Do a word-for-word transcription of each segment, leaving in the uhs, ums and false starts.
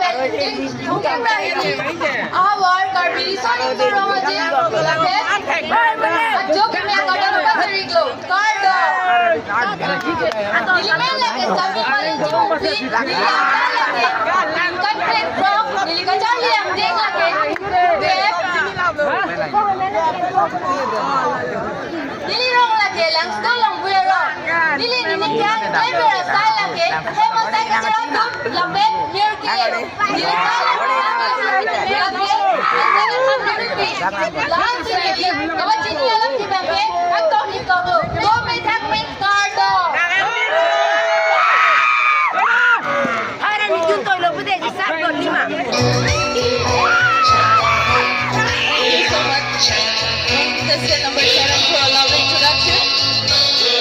lapen Ding Thongkep Rahi ahavar Karbi Riso Nimso Rong Aje lapen ajok keme akardom pajirlo. Kardom. Neli men lake Sami Palenjimungpi, neli angtan lake Conference Block, neli kacharli angdeng lake Dep. Neli rong lake Langsdo Longbui arong. Neli ningkan klemver asai lake hem asai kacherap atum lapen mirke. Neli kai lake lake lahat si neli kapachini alam si bangke aktor ni toklo. Dome thakme, kardom. Thank you so much. Contestant number seven for a lovely introduction.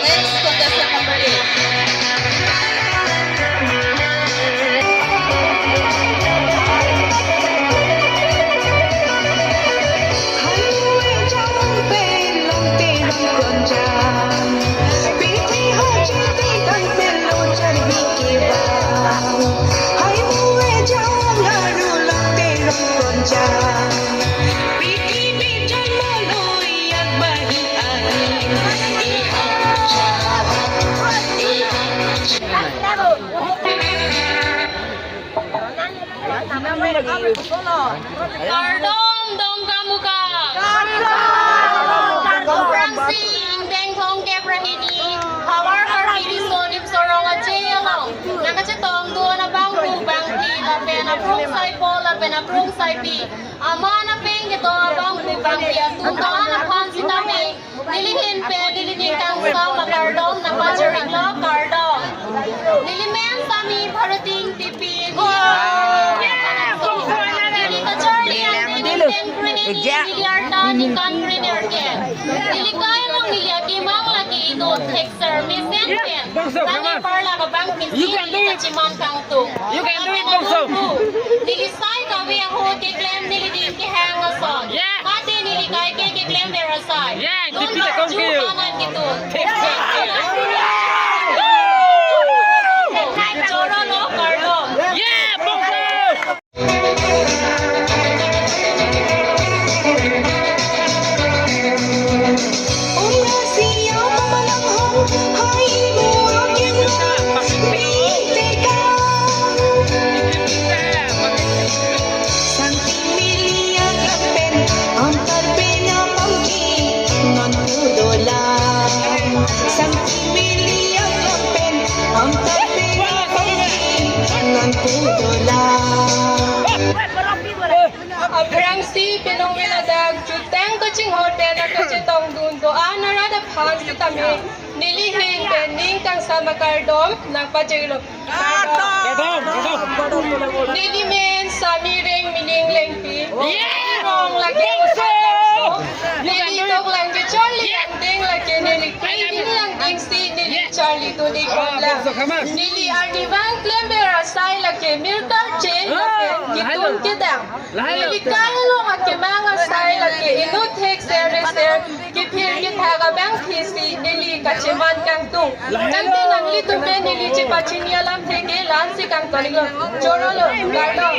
Next, contestant number eight. Kardom Dongkamukam. Kardom. Aphrangsi ingdeng Thongkep Rahi ni havar Karbi Riso Nimso Rong Aje along nangkachetongdun abangphu bangphi lapen abrung saipo lapen abrung saipi aman apeng kedo abangphu bangphi atum do-an aphan sitame neli ahin pen neli ning kangsam akardom nangpajirlo, kardom. Neli men Sami Bharati Ingtipi. Neli kacharli angdeng Green, neli arta ningkan Green Air Camp. Neli kai along neli akemang lake inut thekser mesen pen Sami parla abang kisi neli kacheman kangtung. You can do it, Bongso. Neli sai kave ahut keklem neli ding kehang ason. Yeah. Mate neli kai ke keklemver asai. Yeah, tipit akong ke. Kanan kitu. Choro lo, kardom. Yeah, Bongso. Aphrangsi penang vela dak jutang kachinghon pen nangkachetongdun do-an arat aphan sitame neli ahin pen ning kangsam akardom nangpajirlo. Kardom, kardom. Neli men Sami Reng Mining Lengpi. Yeah! Rong lake Usailangso. Neli tok lang kacharli angdeng lake neli kai ding lang ding si neli charlidun-ik bomlang. Neli arnivang klemver asai lake mirkar che lapen kitung kedang. Neli kai along akemang asai lake inut thekser reser kephir kethak abang kisi neli kacheman kangtung. Tangte nanglitum pen neli chepachini alamthe ke la-ansi kangton-iklo. Choro lo, kardom.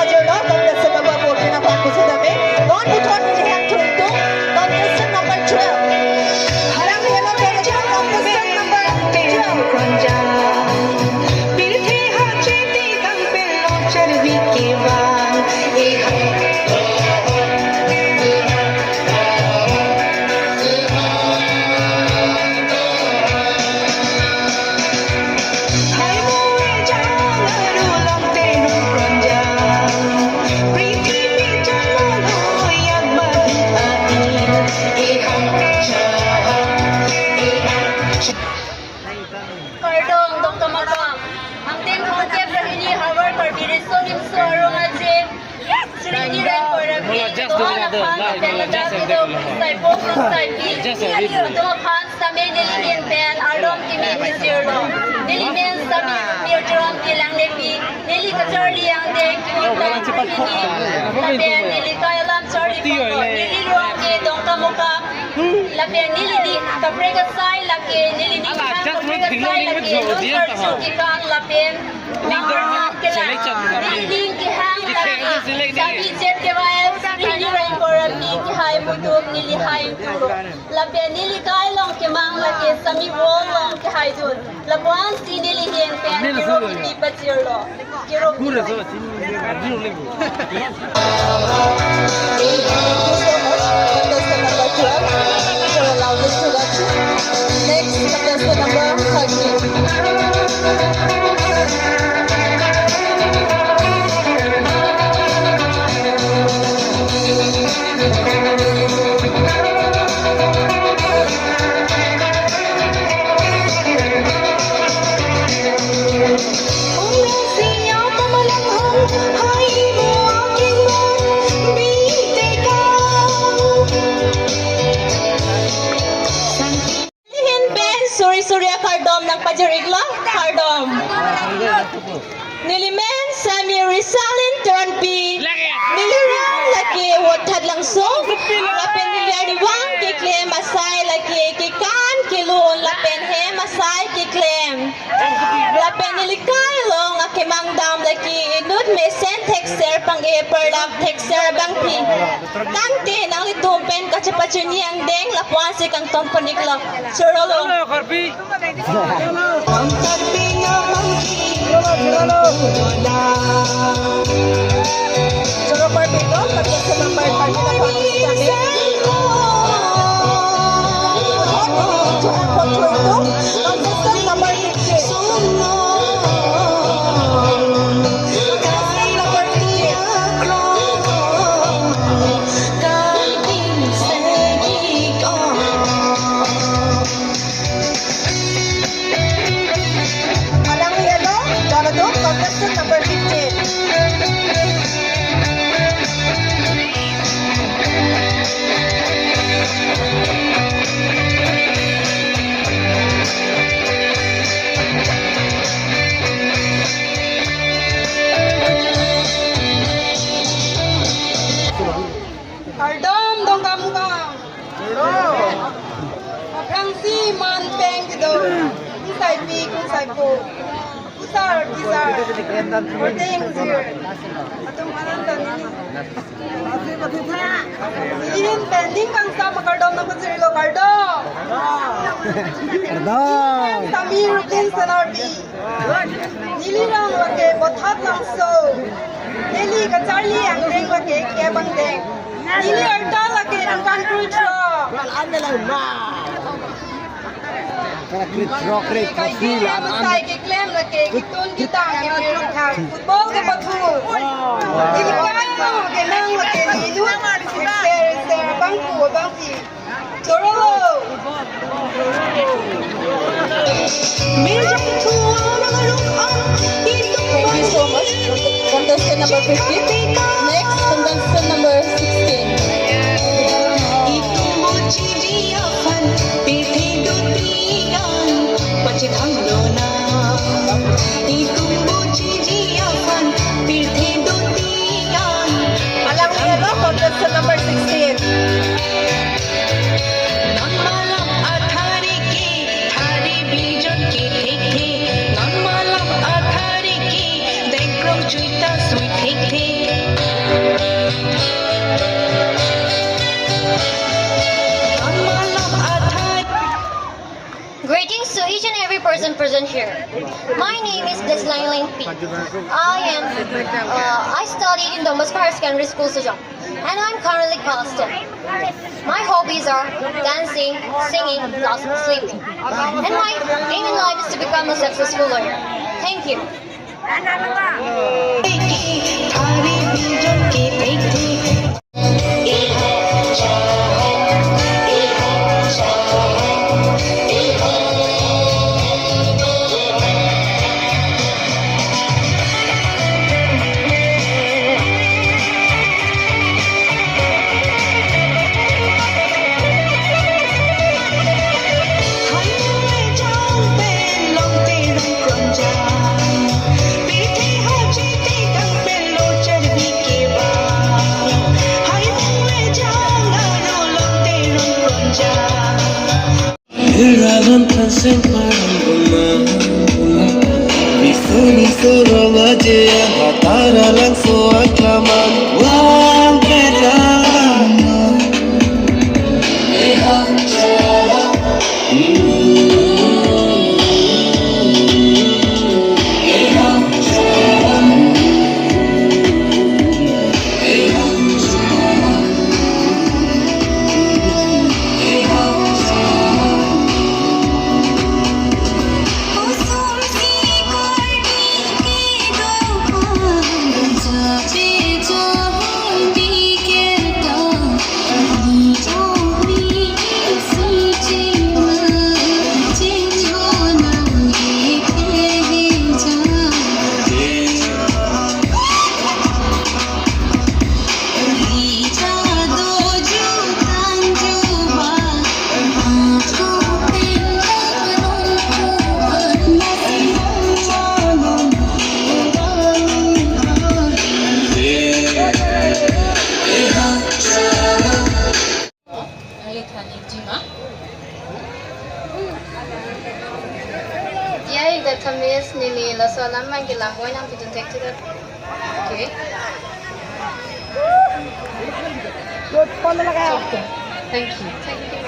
Jolo, contestant number fourteen aphan pusi dame. Non puthot neli hang thuitu, contestant number twelve. Halang helo, contestant number twelve. Kardom, Dongkamukam. Angdeng thomkep ra hini Harvard Karbi Riso Nimso Arong Aje. Sri Niran Koirap. Mola just do that, do that, just do that. Saipo Saipi. Just a little. Tum aphan sitame neli ahin pen ardom kimi pajirlo. Neli men Sami Mirjoram Kilanglepi. Neli kacharli angdeng kimi tang hini. Lapen neli kai alam charli pangko. Neli rong ke Dongkamukam. Lapen neli ning kaprek asai lake, neli ning kaprek asai lake, non karju kekan lapen nang kela. Neli ning kehang la. Sami J K Y F, Sri Niran Koirap ning kehai mutum neli hai tu. Lapen neli kai along kemang lake Sami Wall along kehaidun. Lapuan si neli ahin pen kero kimi pajirlo. Kero kimi. Thank you so much, contestant number twelve, for a lovely introduction. Next, contestant number thirteen. Ahin pen suri suri akardom nangpajir-iklo, kardom. Neli men Sami Risalin Teronpi. Neli rong lake Vothatlangso. Lapen neli arnivang keklem asai lake kekan kelun lapen hem asai keklem. Lapen neli kai along akemang dam lake inut mesen thekser pang-e, parlap thekser abangpi. Tangte nanglitum pen kachepachini angdeng lapuan si kangton pon-iklo. Chorolo. Alang yelo, Jonathan, contestant number fifteen. Kardom Dongkamukam. Aphrangsi man pen kedo. Kusaipi, kusaipo. Kusar, kisar. Kordeng, sir. Atum anan ta nini. Neli ahin pen ning kangsam akardom nangpajir-iklo, kardom. Kardom. Sami Rukin Senarpi. Neli rong lake Vothatlangso. Neli kacharli angdeng lake kep angdeng. Neli arta lake ningkan kroi throk. Kroi throk, kroi throk, si la an. Sai keklem lake ketun ketang kepir kethak. Football kepathu. Neli kai along kenang lake neli inut. Ser, ser, bangku, bangpi. Chorolo. Thank you so much. Contestant number fifteen. Next, contestant number sixteen. Alang yelo, contestant number sixteen. Non malom athari ke, thari bijon ke thekthe. Non malom athari ke, dengkrong chuita sui thekthe. Each and every person present here. My name is Deslang Lengpi. I am, uh, I studied in Don Bosco Higher Secondary School, Sejong, and I'm currently class ten. My hobbies are dancing, singing, plus sleeping. And my aim in life is to become a successful lawyer. Thank you. Iravan Thangsing Parang Buma, Bisuni Surong Aje, Hatara Langso Aklaman, Wang Pera. Nangliphan ikji ma? Dear Doctor Miss, neli laso alam abang ke lam boi nangpidun thekthedet. Okay. Good. Thank you. Thank you.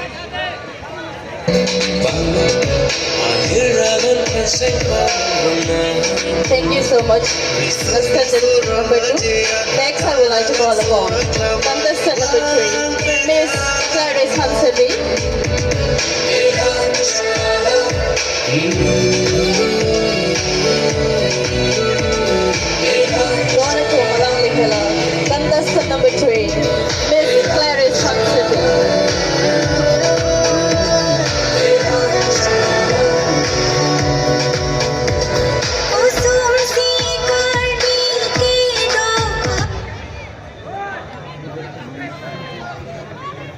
Thank you so much, Mister Number two. Next, I would like to call upon contestant number three, Miss Clarice Hansebi. Contestant number three, Miss Clarice Hansebi.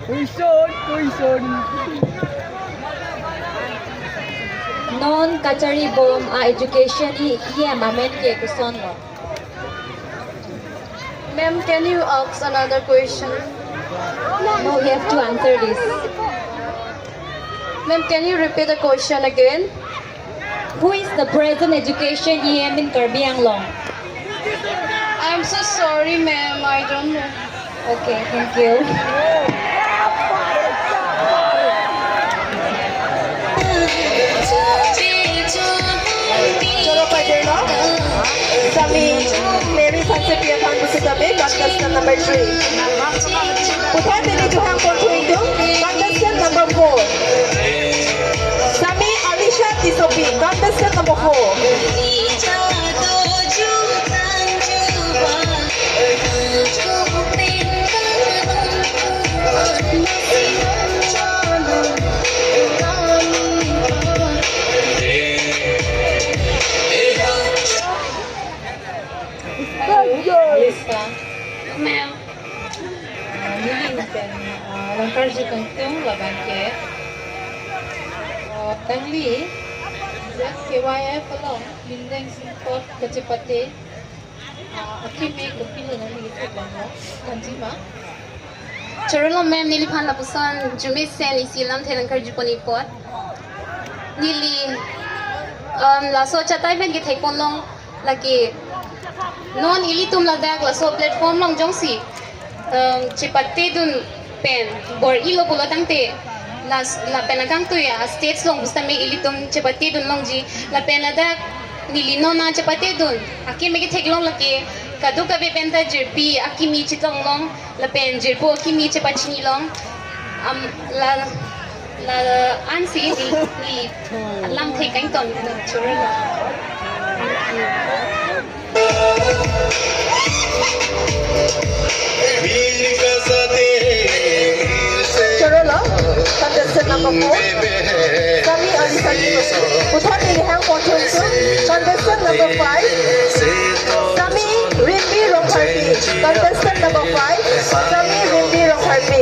Question, question. Non kacharibom a-education EM amen ke kosonlo? Ma'am, can you ask another question? No, you have to answer this. Ma'am, can you repeat the question again? Who is the present education EM in Karbi Anglong? I'm so sorry, ma'am. I don't know. Okay, thank you. Choro pajero. Sami Mary Sansepi aphan pusi kami, contestant number three. Puthot neli duhang pon thu ingdung, contestant number four. Sami Alicia Tissopi, contestant number four. Ma'am. Ah, neli pen, ah, nangkarju kangtung labang ke, ah, nangli Z K Y F along Lindeng Singpot kachepate, ah, akimi kopilo nangli kachepate lo, kanji ma? Chorolo ma'am, neliphan lapuson arjumesen isi alamthe nangkarju pon-i apot. Neli, um, laso achatai pen kethek ponlong lake non ilitum ladak laso platform along jongsi, um, chepatedun pen bor-ilo pulo tangte, Las, lapen akangtui a-stage along pusitame ilitum chepatedun longji, lapen ladak neli non nangchepatedun akimi ketheklong lake kadokave pen ta jirpi akimi chetong long, lapen jirpo akimi chepachini long. Am, la, la ansi neli, neli lamthe kangton choro. Choro lo, contestant number four, Sami Alisani. Puthot neli hang ponthunsi, contestant number five, Sami Rimbi Rongpharpi. Contestant number five, Sami Rimbi Rongpharpi.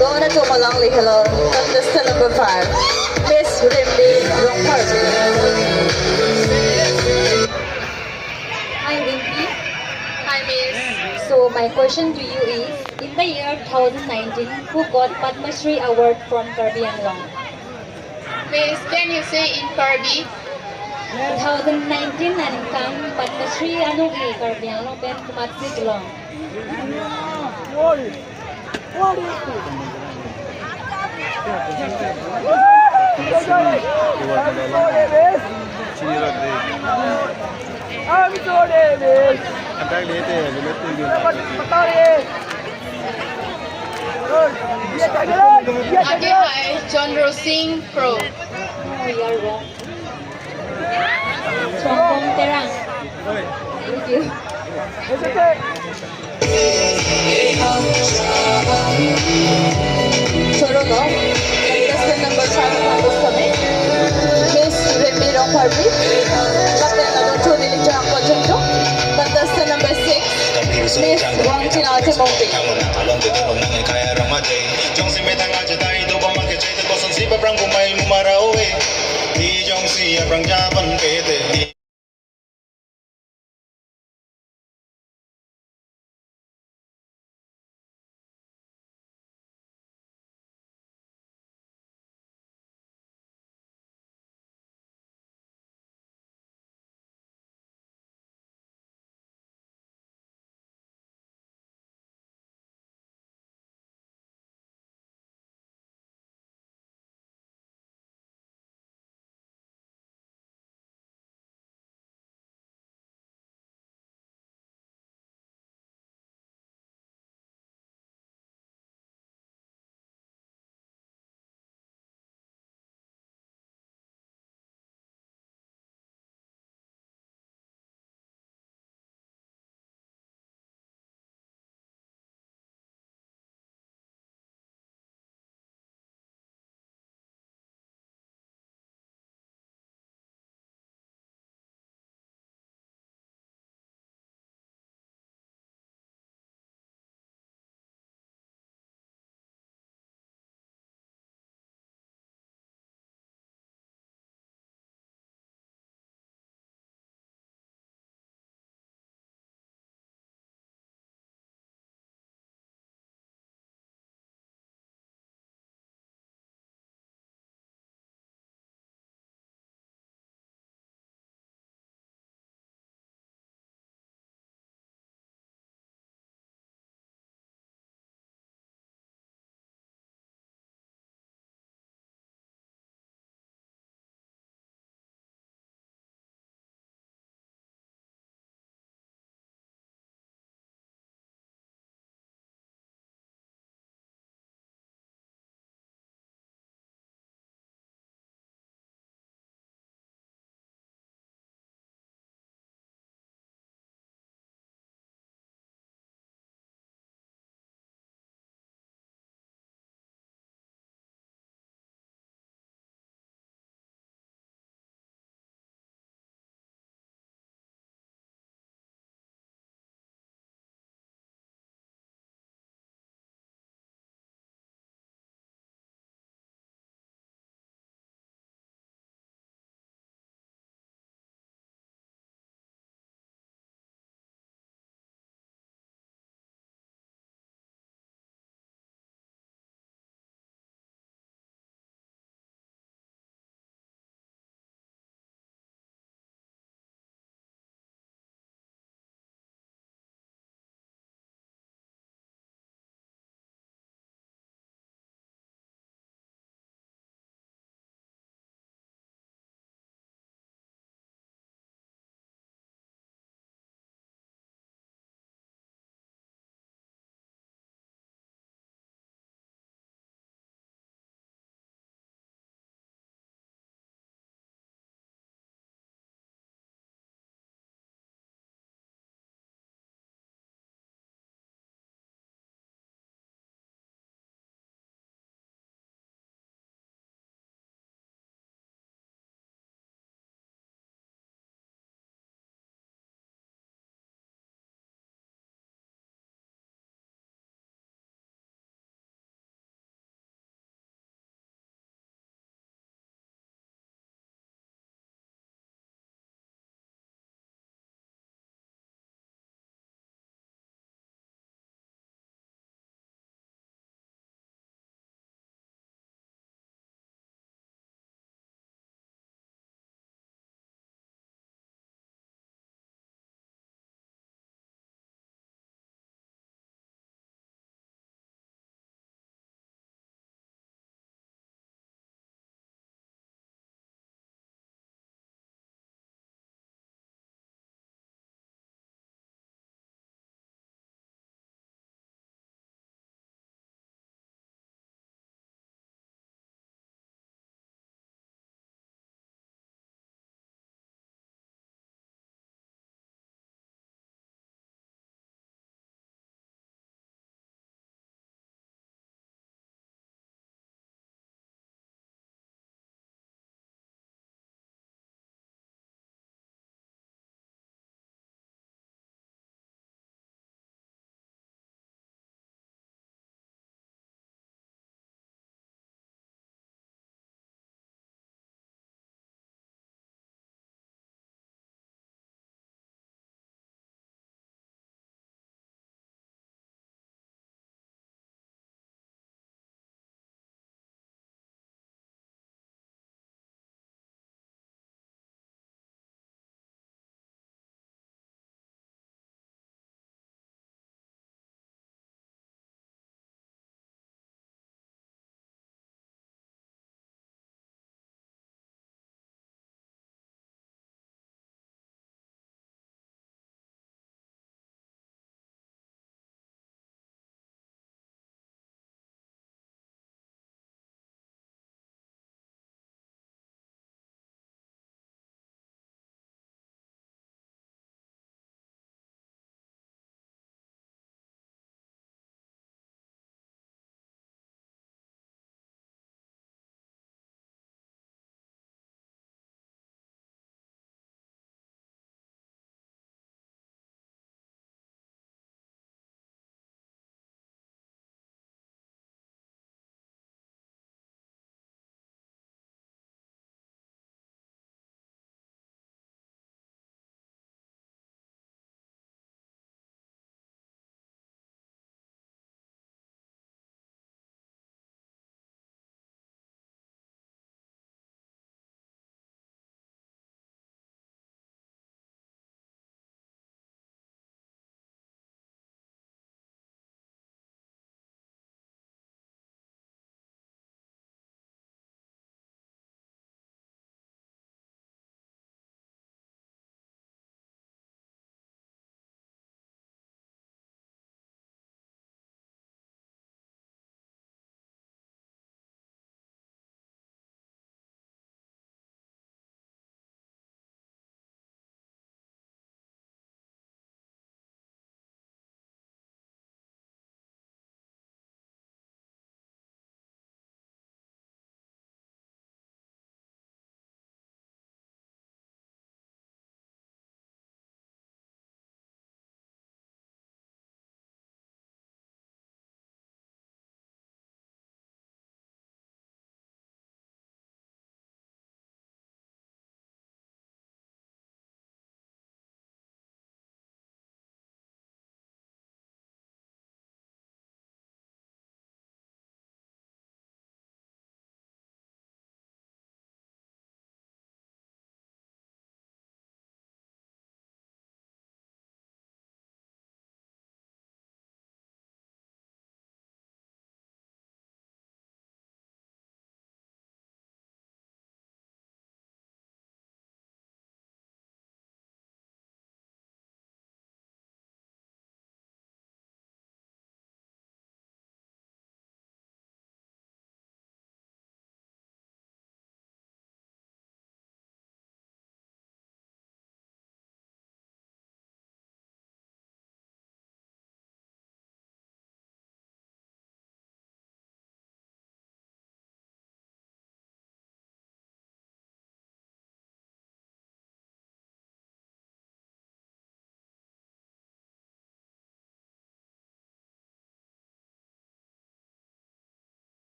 Dona to malang le hello. Contestant number five, Miss Rimbi Rongpharpi. Hi, Rimbi. Hi, Miss. So my question to you is, in the year two thousand nineteen, who got Padma Shri Award from Karbi Anglong? Miss, can you say in Karbi? Two thousand nineteen aningkan Padma Shri anung-e Karbi Anglong pen komatsi kelong. Ake hai Chandra Singh Kro. No, you are wrong. Chongkong Terang. Thank you. Choro lo, contestant number five, Miss Rimbi Rongpharpi. Lapen adon choro neli jang pojong to. Contestant number six, Miss Wangchina Timungpi.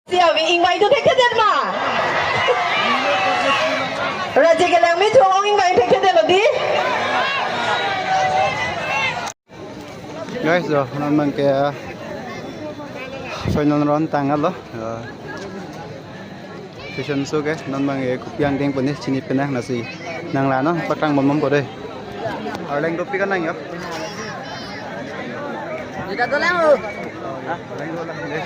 Si avi ingvai do thekthedet ma. Raji kelang me thong ong ingvai thekthedet lo di. Guys, do, non abang ke, ah, final round tanglo. Ah, fashion show ke, non abang ke kopi angdeng pon chini penang lasi nang la non, pakrang bom bom po dei. Arleng dopik an nang yo. Dita dolang o. Ah, arleng dolang dei.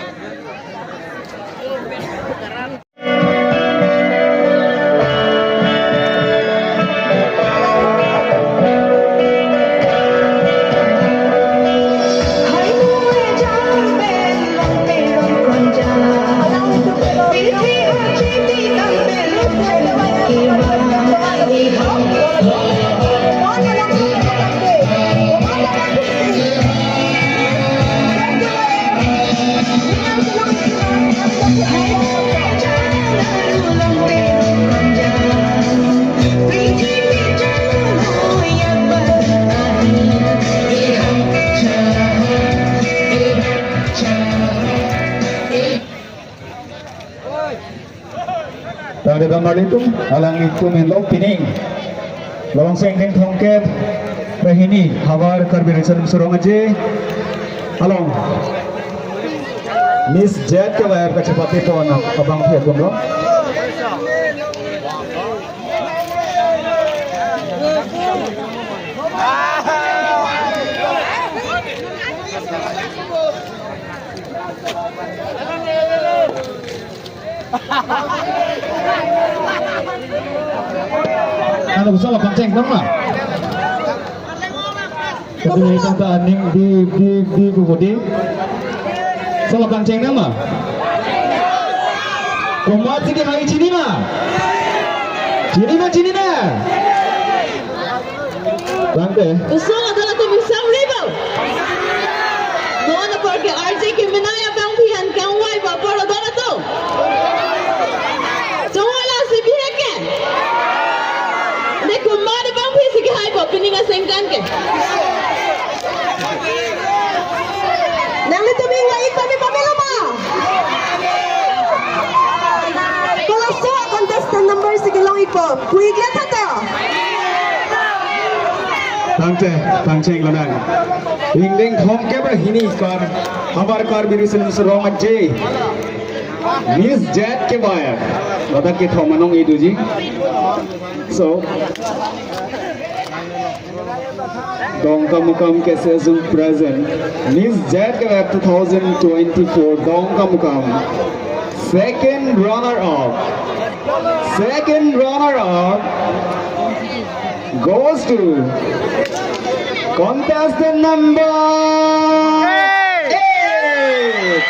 Tangte bang marli atum, alanglitum henlo pining labangso ingdeng thomkep ra hini Havar Karbi Riso Nimso Rong Aje along Miss Z K Y F kachepate pon abangpi atum lo. Ano, bisa lapang ceng, tama? Kasi may isang ta aning di, di, di, bubudi. Sa lapang ceng nama? Komat sige mai chini ma? Chini ma, chini ma? Tangte. Laso adon atum ingsam ribo. Don apor ke R J kemenei abangpi an kangvai ba apor adon atum. Chongvai lasi bihek ke. Ne komat abangpi si kehai bo pining asengkan ke. Nanglitum ingvai ik pame pame lo ma? Kolaso contestant number si kelong ik po. Pu ik le tha ta. Tangte, tangte lo nang. Ingdeng thomkep ra hini Kar, Havar Karbi Riso Nimso Rong Aje Miss Z K Y F. Ladak kethom anong iduji. So, Dongkamukam K C S Zone present Miss Z K Y F two thousand twenty-four, Dongkamukam. Second runner up. Second runner up goes to contestant number eight,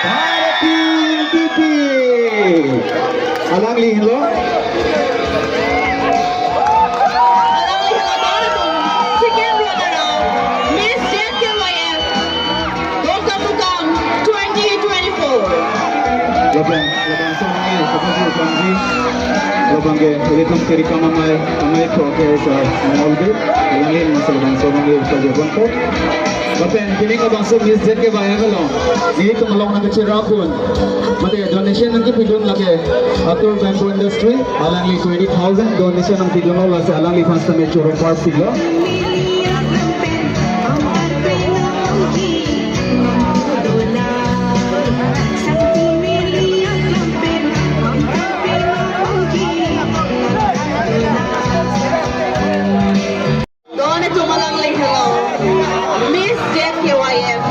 Bharati Ingtipi. Alangli henlo. Alangli henlo, second runner up, Miss Z K Y F, Dongkamukam twenty twenty-four. Lapen, lapen so nangji, lapen so nangji. Lapen ke, ilitum kiri kam amei, amei Professor Mongoldeep. Alangli mas lapen so nangji, upa jebon ko. Lapen, kini kabangso Miss Z K Y F along. Nelitum along nangkachirap dun. Mate donation nangkepidun lake Atur Bamboo Industry, alangli twenty thousand donation nangpidunlo, lasi alangliphan sitame choro parpilo. Don atum alangli henlo. Miss Z K Y F,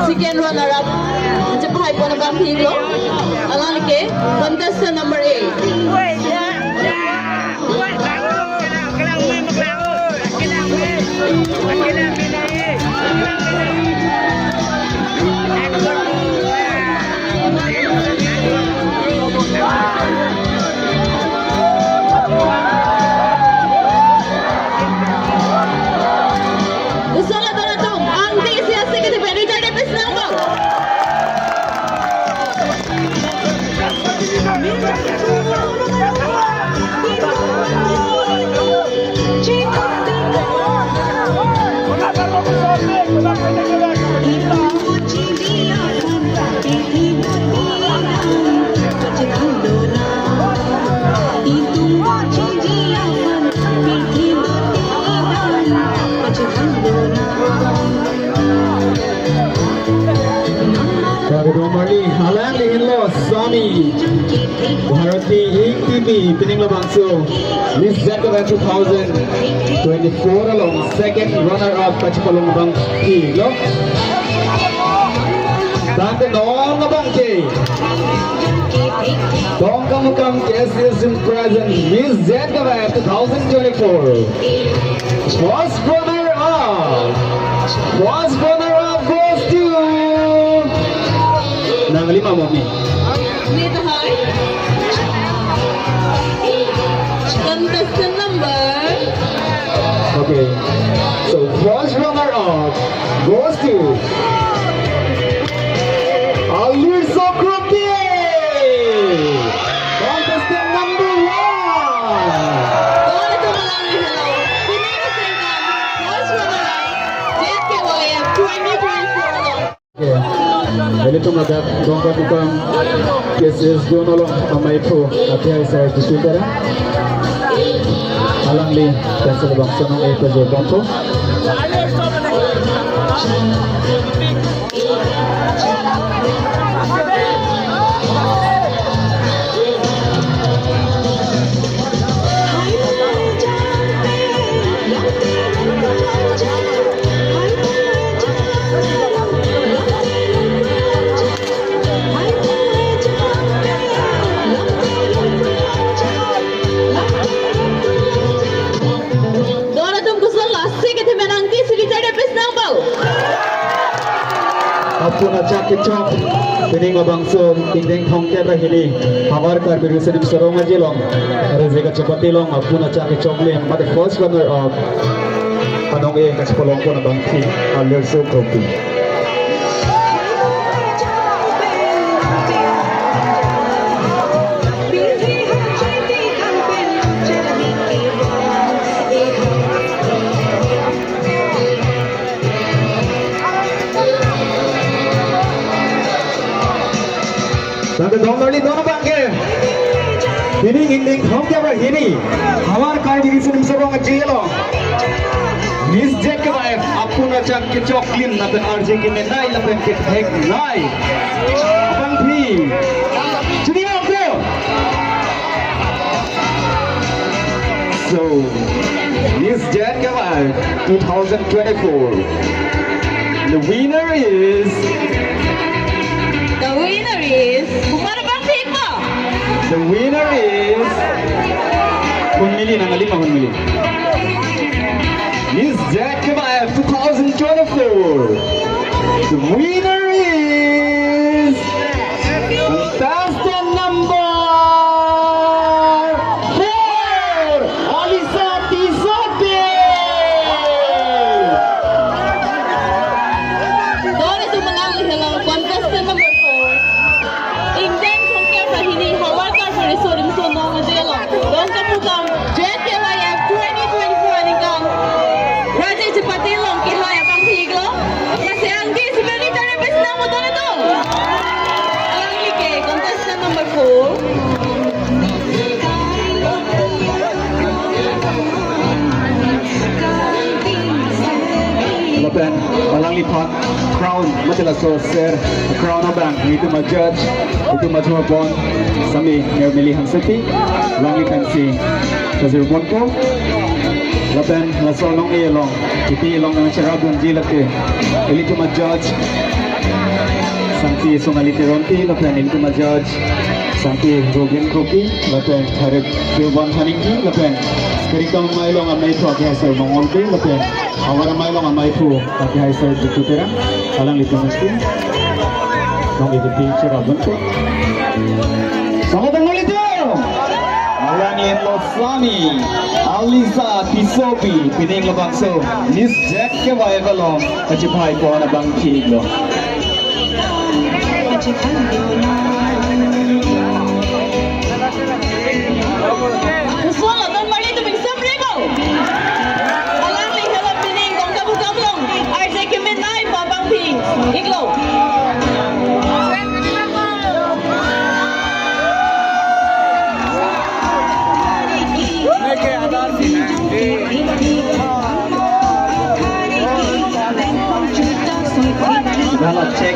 second runner up. Chepahaipon abangpi lo. Alangli ke contestant number eight. Usola Donatum, ang D C S C ke di Benita de Pesnambo. Bharati Ingtipi, pining labangso Miss Z K Y F two thousand twenty-four along second runner up kachepalong abangpi lo. Tangte non abangke Dongkamukam K S A Student Present Miss Z K Y F two thousand twenty-four. First runner up. First runner up goes to, nanglima momi. Nita hai. Contestant number. Okay. So first runner up goes to Alir Sokropi. Contestant number one. Dona tu malang ni hello. Pini ka sengkan. First runner up. Z K Y F twenty twenty-four. Ilitum ladak Dongkamukam K S A Student along amei aphu ati hai sir Jisu Terang. Alangli pensi labangso nong-e pajir ponpo. Dona atum, koson lasi kethemenang ti siri chari pes nang bau. Apun achak kechok, pining labangso ingdeng thomkep ra hini Havar Karbi Riso Nimso Rong Aje along, arje kachepate along apun achak kechok le mate first runner up anong-e kachepalong pon abangpi Alir Sokropi. Tangte don marli don abangke. Pining ingdeng thomkep ra hini Havar Karbi Riso Nimso Rong Aje along Miss Z K Y F apun achak kechok lim lapen arje kemenei lapen ketheknei abangpi chini abangke. So, Miss Z K Y F two thousand twenty-four, the winner is, the winner is, kumar bang thik mo? The winner is, Hunmili, nangalima Hunmili. Miss Z K Y F two thousand twenty-four, the winner is contestant number four, Alisa Tisopi. Dona tu malang ni hello, contestant number four. Ingdeng thomkep ra hini Havar Karbi Riso Nimso Rong Aje along Dongkamukam Z K Y F twenty twenty-four aningkan arje chepate along kehai abangpi iklo. Lasi angki siberi tare pes nang mo dona tu. Alangli ke contestant number four. Lapen alangliphan crown mate laso ser crown abang itum a judge, itum a judge pon sami Nermili Hansepi, alangli pensi pajir ponpo. Lapen laso nong-e along, ipi along nangcherap dunji lake ilitum a judge Sangti Sonali Teronpi, lapen ilitum a judge Sangti Rogen Kropi, lapen Tharit Dewan Haningki, lapen Karikam amei along amei aphu ati hai sir Mongolpi, lapen Havar amei along amei aphu ati hai sir Jitu Terang, alanglitum mesti nong-e kepi cherap ponpo. Selamat datang kembali tu. Alangli lo sami, Alisa Tisopi, pining labangso Miss Z K Y F along kachepai pon abangpi iklo. Koson la don marli tu bingsam rebo. Alangli hello pining Dongkamukam along arje kemenei abangpi iklo. Dalam cek.